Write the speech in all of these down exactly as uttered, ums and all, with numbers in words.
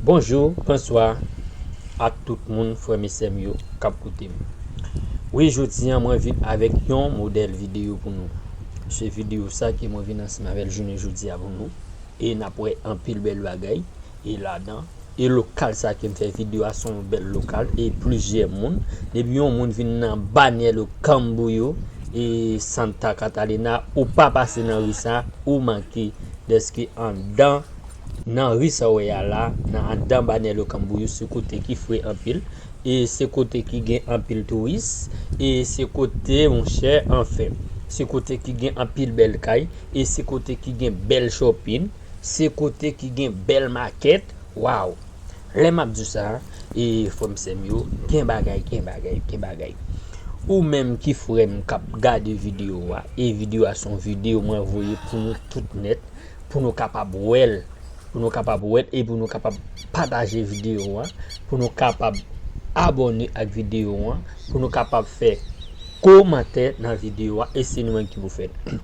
Bonjou, bonswa a tout moun, frè m e sè m yo k ap koute m. Wi, jodi a mwen vin avèk yon modèl videyo pou nou. Se videyo sa ke mwen vin ansanm avè l jounen jodi a pou nou. E n ap wè anpil bèl bagay e ladan. E lokal sa ke m fè videyo a se yon bèl lokal e plizyè moun. Depi yon moun vin nan Banyèlo Kanbouyo e Santa Catalina, ou pa pase nan ri sa, ou manke. Dèske anndan nan ri sa w wè a la, nan anndan Banyèlo Kanbouyo, se kote ki fre anpil, e se kote ki gen anpil touris, e se kote, monchè, anfen, se kote ki gen anpil bèl kay, e se kote ki gen bèl shopping, se kote ki gen bèl makèt. Waw! Lè m ap di w sa, e frè m sè m yo, gen bagay, gen bagay, gen bagay. Ou menm ki frè m k ap gade videyo a, e videyo a se yon videyo mwen voye pou nou tout nèt, pou nou kapab wè l, pou nou kapab wè l e pou nou kapab pataje videyo a, pou nou kapab abòne ak videyo a, pou nou kapab fè kòmantè nan videyo a, e se nou menm ki pou fè l.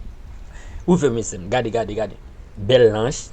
Ou fè m sè m, gade, gade, gade. Bèl lanch,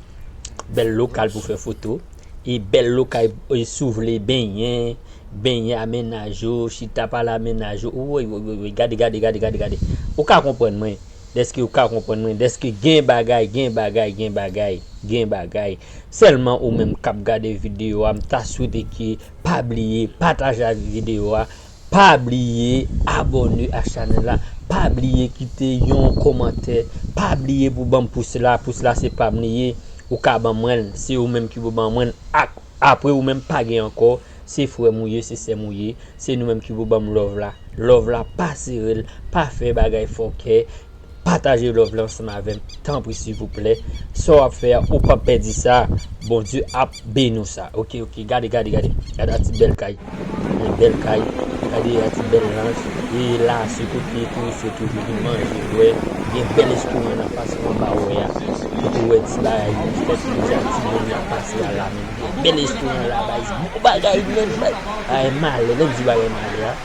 bèl lokal pou fè foto, e bèl lokal, e si w vle benyen, benyen a mennaj ou, chita pale a mennaj ou, woy, woy, woy, woy, gade, gade, gade, gade, gade. Ou ka konprann mwen, dèske ou ka konprann mwen, dèske gen bagay, gen bagay, gen bagay, gen bagay. Sèlman ou menm k ap gade videyo a, m ta swete ke pa bliye pataje videyo a, pa bliye abòne ak chanèl la, pa bliye kite yon kòmantè, pa bliye pou ban m pous la, pous la se pa m li ye, ou ka ban mwen l, se ou menm ki pou ban mwen l, ak, apre ou menm pa gen ankò, se frè m ou ye, se sè m ou ye, se nou menm ki pou ban m love la, love la pa sere l, pa fè bagay fòkè, pataje love la ansanm avè m, tanpri silvouplè, sa w ap fè a, ou p ap pèdi sa, Bondye ap beni w sa. Oke, oke, gade, gade, gade. Gade a ti bèl kay. Gen bèl kay. Gade a ti bèl lanch. E la, se kote touris yo toujou vin manje, bwè. Gen bèl restoran nan fas mwen ba wè a. Kote w wè ti bagay yo fèt, ti moun yo ap pase a la menm. Gen bèl restoran la, bay bon bagay menm, bay. Ay, malè, lè m di bagay malè a.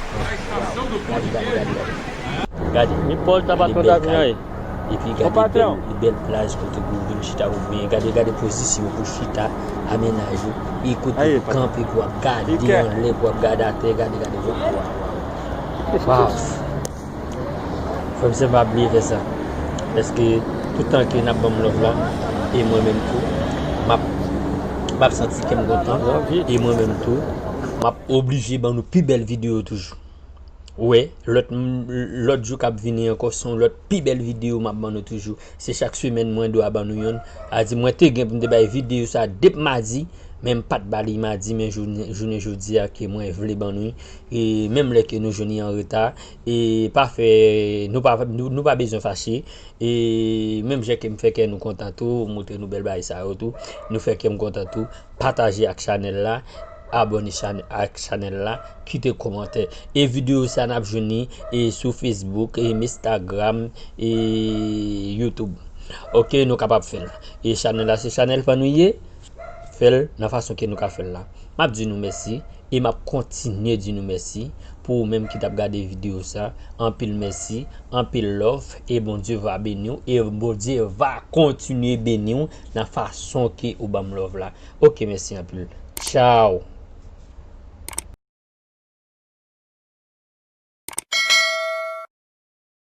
Gade, gade, gade, gade. Gade. Ni Paul ta pa kontak mwen. Epi gade bèl, bèl plaj kote pou vin chita ou byen. Gade, gade pozisyon pou chita, amenaj ou. E kote pou kanpe, pou ap gade anlè, pou ap gade atè. Gade, gade, waw, waw, waw. Waw. Frè m sè m pa bliye fè sa. Paske toutan ke n ap ban m love la, e mwen menm tou, m ap, m ap santi kè m kontan. E mwen menm tou, m ap oblije ban nou pi bèl videyo toujou. Ou wè, lòt, lòt jou k ap vini ankò, se yon lòt pi bèl videyo m ap ban nou toujou. Se chak semèn mwen dwe ban nou youn. A di mwen te gen pou m te bay videyo sa depi madi, men m pa t ba li madi, men jounen, jounen jodi a ke mwen vle ban nou. E menm lè ke nou jwenn li an reta, e pa fè, nou pa, nou, nou pa bezwen fache. E menm jan ke m fè kè nou kontan tou, montre nou bèl bagay sa yo tou, nou fè kè m kontan tou. Pataje ak chanèl la, abòne chan-, ak chanèl la, kite kòmantè. E videyo sa n ap jwenn li e sou Facebook, e Instagram, e YouTube. Oke, nou kapab fè l. E chanèl la se chanèl pa nou ye, fè l nan fason ke nou ka fè l la. M ap di nou mèsi e m ap kontinye di nou mèsi pou ou menm ki t ap gade videyo sa. Anpil mèsi, anpil love e Bondye va beni w e Bondye va kontinye beni w nan fason ke ou ban m love la. Oke, mèsi anpil. Tchaw.